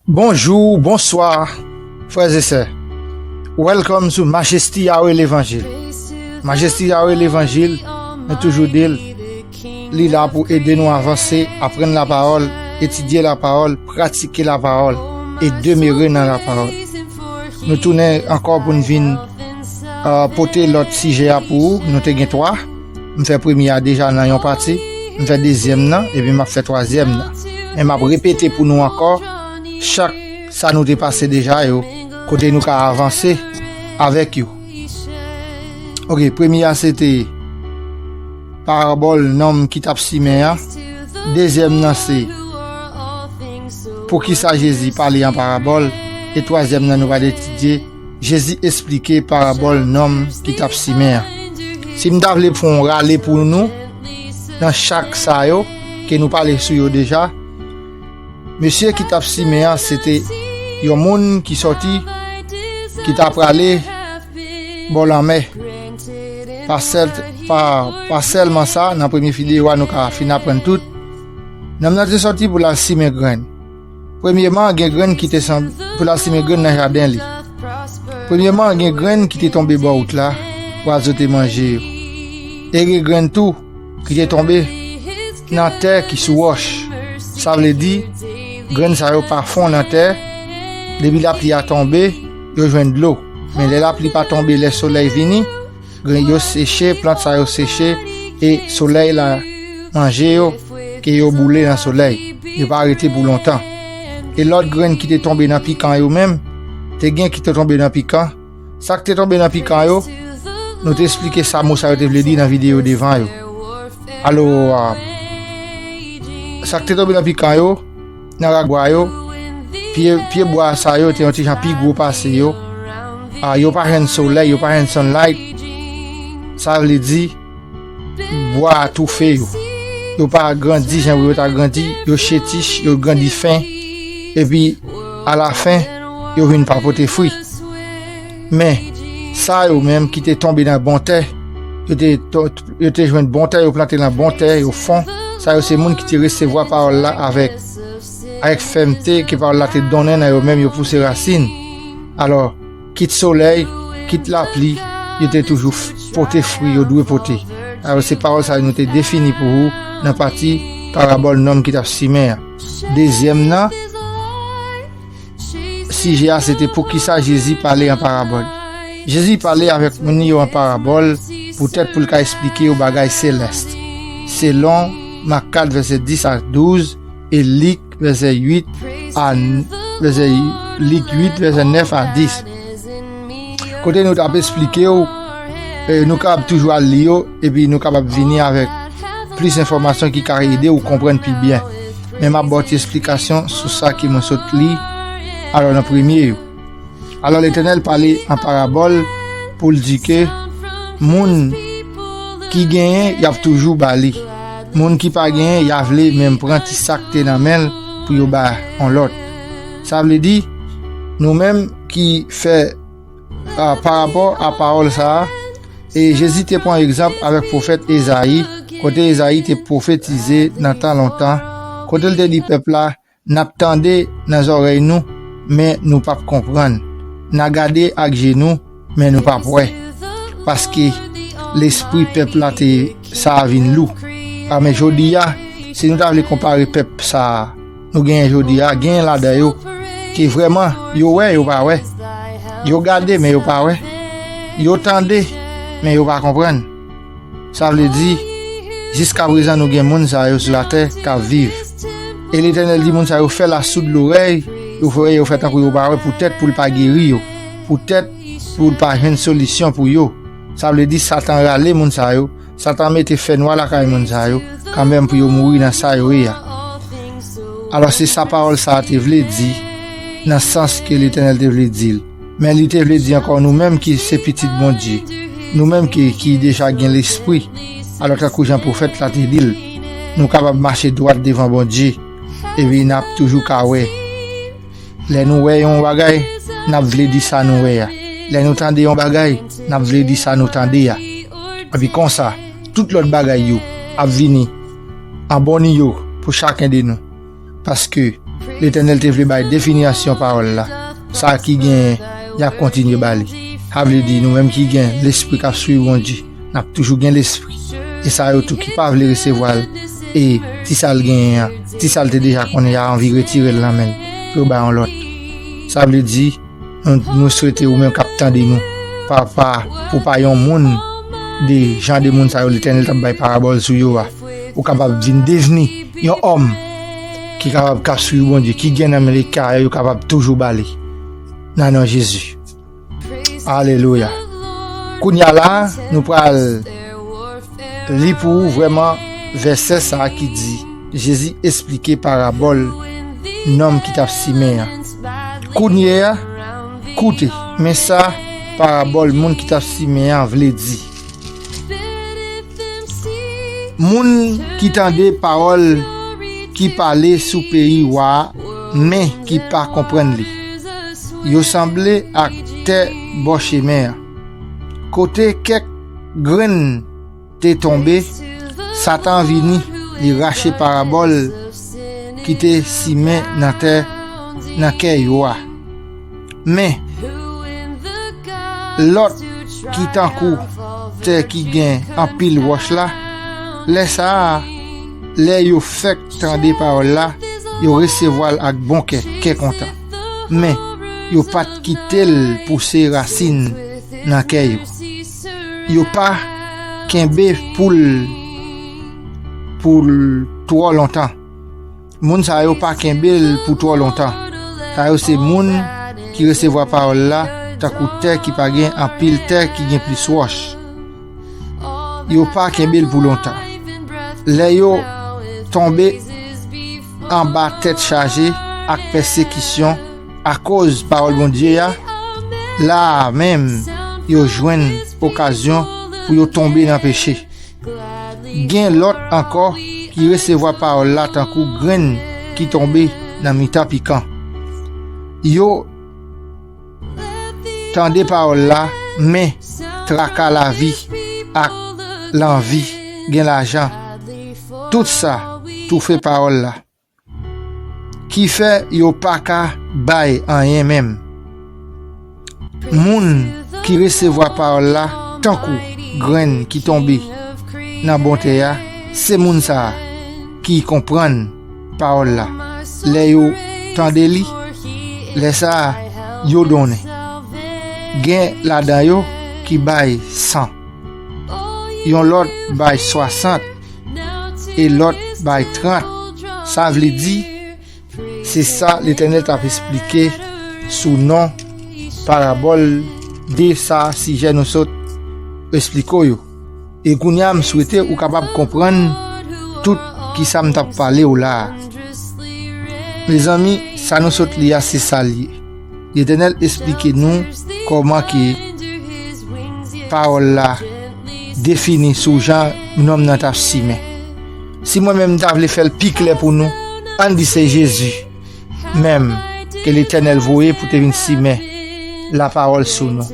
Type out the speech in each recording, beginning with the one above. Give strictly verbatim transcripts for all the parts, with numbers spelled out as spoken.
Bonjou, bonswa, frè e sè. Welcome to Majesty Yahweh Levanjil. Majesty Yahweh Levanjil, nou toujou di l, li la pou ede nou avanse, aprann lapawòl, etidye lapawòl, pratike lapawòl, e demere nan lapawòl. Nou tounen ankò pou n vin, ah, pote lòt sijè a pou ou. Nou te gen twa. M fè premye a deja nan yon pati. M fè dezyèm nan, epi m ap fè twazyèm nan. Men m ap repete pou nou ankò chak sa nou te pase deja yo, kote nou ka avanse avèk yo. Ok, premye a se te parabòl nonm ki t ap simen an. Dezyèm nan se poukisa Jezi pale an parabòl. E twazyèm nan nou pral etidye, Jezi esplike parabòl nonm ki t ap simen an. Si m ta vle fè yon rale pou nou, nan chak sa yo, ke nou pale sou yo deja, mesye ki t ap simen an, se te yon moun ki sòti, ki t ap prale bò lanmè. Pa sèl, pa, pa sèlman sa, nan premye videyo a, nou ka fin aprann tout. Nonm nan te sòti pou l al simen grenn. Premyeman, gen grenn ki te sanm-, pou l al simen grenn nan jaden li. Premyeman, gen grenn ki te tonbe bò wout la, wazou te manje yo. E gen grenn tou ki te tonbe nan tè ki sou wòch. Sa vle di, grenn sa yo pa fon nan tè, depi lapli a tonbe, yo jwenn dlo. Men lè lapli pa tonbe, lè solèy vini, grenn yo seche, plant sa yo seche, e solèy la manje yo, ke yo boule nan solèy. Yo pa rete pou lontan. E lòt grenn ki te tonbe nan pikan yo menm, te gen ki te tonbe nan pikan. Sa k te tonbe nan pikan yo, nou te esplike sa mo sa yo te vle di nan videyo devan yo. Alò, ah, sa k te tonbe nan pikan yo, nan ragwa yo, pye, pye bwa sa yo te yon ti jan pi gwo pase yo. Ah, yo pa jwenn solèy, yo pa jwenn sunlight. Sa vle di, bwa a toufe yo. Yo pa grandi jan yo ta grandi, yo chetich, yo grandi fen. Epi, alafen, yo vin pa pote fwi. Men, sa yo menm ki te tonbe nan bon tè, yo te, to-, yo te jwenn bon tè, yo plante nan bon tè, yo fon. Sa yo se moun ki te resevwa pawòl la avèk, avèk fèmte ke pawòl la te donnen nan yo menm, yo pouse rasin. Alò, kit solèy, kit lapli, yo te toujou f-, pote fwi yo dwe pote. Alò, se pawòl sa yo nou te defini pou ou nan pati parabòl nonm ki t ap simen an. Dezyèm nan, sijè a se te poukisa Jezi pale an parabòl. Jezi pale avèk moun yo an parabòl poutèt pou l ka esplike yo bagay selès. Selon Mak kat vèsè dis a douz e Lik vèsè uit a n-, vèsè Lik uit vèsè nèf a dis. Kote nou t ap esplike w, e, nou kapab toujou al li yo, epi nou kapab vini avèk plis enfòmasyon ki ka ede w konprann pi byen. Men m ap ba w ti esplikasyon sou sa ke mwen sot li, alò nan premye yo. Alò, Letènèl pale an parabòl pou l di ke moun ki genyen, y ap toujou ba li. Moun ki pa genyen, y a vle menm pran ti sa k te nan men l pou yo ba yon lòt. Sa vle di, nou menm ki fè, a, parapò a pawòl sa a, e Jezi te pran egzanp avèk pwofèt Ezayi, kote Ezayi te pwofetize nan tan lontan, kote l te di pèp la, N ap tande nan zòrèy nou, men nou p ap konprann. N a gade ak je nou, men nou p ap wè. Paske lespri pèp la te sa a vin lou. A, men jodi a, si nou ta vle konpare pèp sa a nou genyen jodi a, genyen ladan yo ke vrèman yo wè, yo pa wè. Yo gade, men yo pa wè. Yo tande, men yo pa konprann. Sa vle di, jiskaprezan nou gen moun sa yo sou latè k ap viv. E Letènèl di moun sa yo fè l a soud lorèy, yo fè, yo fè tankou yo pa wè poutèt pou l pa geri yo, poutèt pou l pa jwenn solisyon pou yo. Sa vle di Satan rale moun sa yo, Satan mete fènwa lakay moun sa yo, kanmenm pou yo mouri nan sa yo ye a. Alò, se sa pawòl sa a te vle di, nan sans ke Letènèl te vle di l. Men li te vle di ankò nou menm ki se pitit Bondye, nou menm ki, ki deja gen lespri, alò tankou jan pwofèt la te di l, nou kapab mache dwat devan Bondye, epi n ap toujou ka wè. Lè nou wè yon bagay, n ap vle di sa nou wè a. Lè nou tande yon bagay, n ap vle di sa nou tande a. Epi konsa, tout lòt bagay yo ap vini an bon nivo pou chaken de nou. Paske Letènèl te vle bay definisyon pawòl la. Sa ki genyen, y ap kontinye ba li. Sa vle di, nou menm ki gen lespri k ap swiv Bondye, n ap toujou gen lespri. E sa yo tou ki pa vle resevwa l, e ti sa l genyen an, ti sa l te deja konnen, y a anvi retire l nan men l, pou yo bay yon lòt. Sa vle di, nou, nou swete ou menm k ap tande nou, papa, pou pa yon moun de jan de moun sa yo Letènèl t ap bay parabòl sou yo a, ou kapab vin devni yon òm ki kapab, k ap swiv Bondye, ki gen nan men li, ka yo kapab toujou ba li. Nan non Jezi. Alelouya. Kounye a la, nou pral li pou ou vrèman vèsè sa a ki di, Jezi esplike parabòl nonm ki t ap simen an. Kounye a, koute, men sa parabòl moun ki t ap simen an vle di. Moun ki tande pawòl ki pale sou peyi wa a, men ki pa konprann li. Yo sanble ak tè bò chemen an. Kote kèk grenn te tonbe, Satan vini, li rache parabòl ki te simen nan tè, nan kè yo a. Men, lòt ki tankou tè ki gen anpil wòch la, lè sa a, lè yo fèk tande pawòl la, yo resevwa l ak bon kè, kè kontan. Men, yo pa t kite l pouse rasin nan kè yo. Yo pa kenbe pou l, pou l twò lontan. Moun sa yo pa kenbe l pou twò lontan. Sa yo se moun ki resevwa pawòl la tankou tè ki pa gen anpil tè ki gen plis wòch. Yo pa kenbe l pou lontan. Lè yo tonbe anba tèt chaje ak pèsekisyon akoz pawòl Bondye a, la a menm yo jwenn okazyon pou yo tonbe nan peche. Gen lòt ankò ki resevwa pawòl la tankou grenn ki tonbe nan mitan pikan. Yo tande pawòl la, men traka lavi ak lanvi gen lajan, tout sa toufe pawòl la. Ki fè yo pa ka bay anyen menm. Moun ki resevwa pawòl la tankou grenn ki tonbe nan bon tè a, se moun sa a ki konprann pawòl la. Lè yo tande li, lè sa a, yo donnen. Gen ladan yo ki bay san. Yon lòt bay swasant, e lòt bay trant. Sa vle di, se sa Letènèl t ap esplike sou non parabòl de sa sijè nou sot esplike w yo. E kounye a, m swete ou kapab konprann tout ki sa m t ap pale w la a. Mezanmi, sa nou sot li a, se sa l ye. Letènèl esplike nou kòman ke pawòl la defini sou jan nonm nan t ap simen. Si mwen menm m ta vle fè l pi klè pou nou, ann di se Jezi menm ke Letènèl voye pou te vin simen lapawòl sou nou,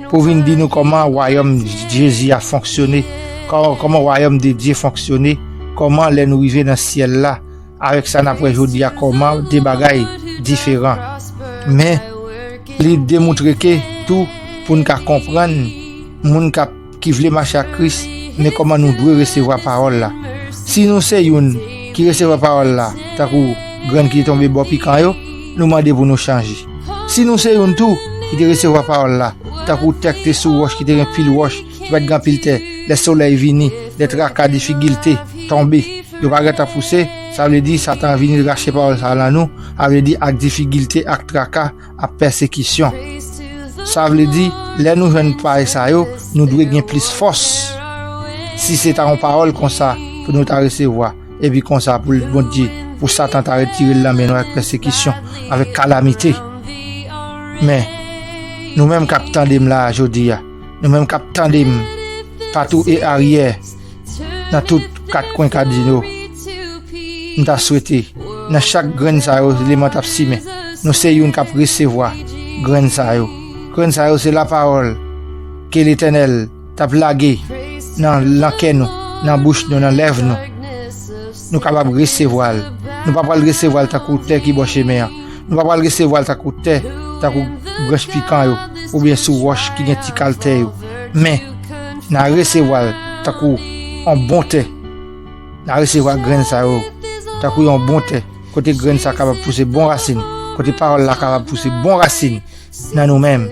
pou vin di nou kòman wayòm Jezi a fonksyone, kò-, kòman wayòm de Dye fonksyone, kòman lè nou rive nan syèl la, avèk sa n ap wè jodi a kòman de bagay diferan. Men, li demontre ke tou pou n ka konprann moun k ap, ki vle mache ak Kris, men kòman nou dwe resevwa pawòl la. Si nou se youn ki resevwa pawòl la, tankou grenn ki tonbe bò pikan yo, nou mande pou nou chanje. Si nou se youn tou ki te resevwa pawòl la, tankou tè k te sou wòch ki te gen pil wòch, ki pa t gen anpil tè, lè solèy vini, lè traka, difikilte tonbe, yo pa gentan pouse, sa vle di Satan vini rache pawòl sa a nan nou, sa vle di ak difikilte, ak traka, ak pèsekisyon. Sa vle di, lè nou jwenn pawòl sa yo, nou dwe gen plis fòs. Si se ta yon pawòl konsa pou nou ta resevwa, epi konsa pou Bondye, pou Satan ta retire l nan men nou ak pèsekisyon, avèk kalamite. Men, nou menm k ap tande m la a jodi a, nou menm k ap tande m patou e aryè, nan tout kat kwen kadino, m ta swete, nan chak grenn sa yo, eleman t ap simen, nou se youn k ap resevwa grenn sa yo. Grenn sa yo se lapawòl ke Letènèl t ap lage nan, nan kè nou, nan bouch nou, nan lèv nou. Nou kapab resevwa l. Nou pa pral resevwa l tankou tè ki bò chemen an. Nou pa pral resevwa l tankou tè, tankou branch pikan yo, oubyen sou wòch ki gen ti kal tè yo. Men, n a resevwa l tankou yon bon tè. N a resevwa grenn sa yo tankou yon bon tè, kote grenn sa kapab pouse bon rasin, kote pawòl la kapab pouse bon rasin nan nou menm.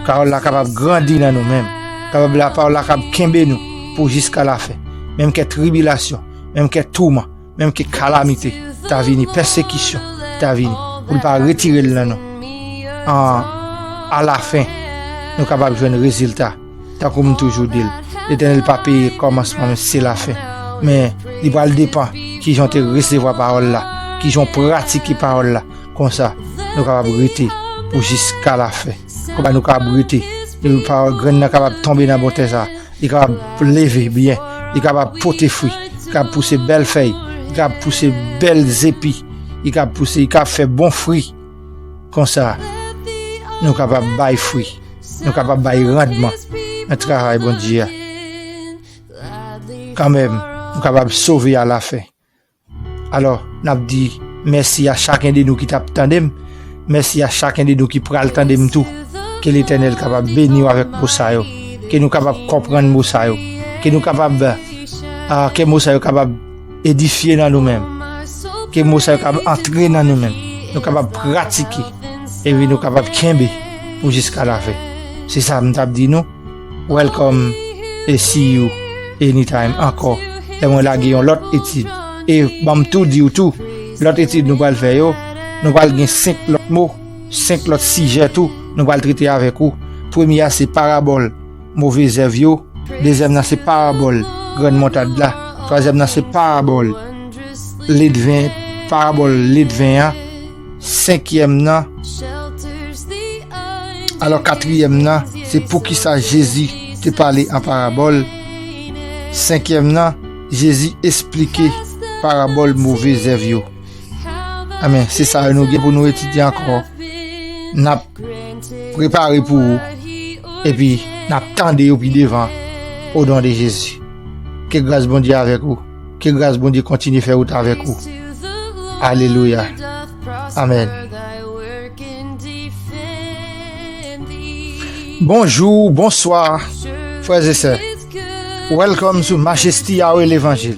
Pawòl la kapab grandi nan nou menm. Kapab la, pawòl la kapab kenbe nou pou jiska lafen. Menm ke tribilasyon, menm ke touman, menm ke kalamite ta vini, pèsekisyon ta vini, pou l pa retire l nan nou. An, alafen, nou kapab jwenn rezilta. Tankou m toujou di l, Letènèl pa peye kòmansman, men se lafen. Men, li pral depann kijan w te resevwa pawòl la, kijan w pratike pawòl la. Konsa, nou kapab rete pou jiska lafen. Konsa, nou kapab rete. Epi pawòl grenn nan kapab tonbe nan bon tè sa. Li kapab leve byen. Li kapab pote fwi. Li kapab pouse bèl fèy. Li kapab pouse bèl zepi. Li kapab pouse, li kapab fè bon fwi. Konsa, nou kapab bay fwi. Nou kapab bay randman nan travay Bondye a. Kanmenm, nou kapab sove alafen. Alò, n ap di mèsi a chaken de nou ki t ap tande m. Mèsi a chaken de nou ki pral tande m tou. Ke Letènèl kapab beni w avèk mo sa yo. Ke nou kapab konprann mo sa yo. Ke nou kapab, ah, ke mo sa yo kapab edifye nan nou menm. Ke mo sa yo kapab antre nan nou menm. Nou kapab pratike. Epi nou kapab kenbe pou jiska lafen. Se sa m t ap di nou. Welcome e see you anytime ankò. Lè mwen lage yon lòt etid. E ban m tou di w tou, lòt etid nou pral fè yo, nou pral gen senk lòt mo, senk lòt sijè tou, nou pral trete avèk ou. Premye a se parabòl move zèv yo. Dezyèm nan se parabòl grenn montad la. Twazyèm nan se parabòl ledven, parabòl ledven an. Senkyèm nan, alò, katriyèm nan, se poukisa Jezi te pale an parabòl. Senkyèm nan, Jezi esplike parabòl move zèv yo. Amèn. Se sa yo nou gen pou nou etidye ankò. N ap prepare pou ou. Epi, n ap tande yo pi devan. O non de Jezi. Ke gras Bondye avèk ou. Ke gras Bondye kontinye fè wout avèk ou. Alelouya. Amèn. Bonjou, bonswa, frè e sè. Welcome to Majesty Yahweh Levanjil.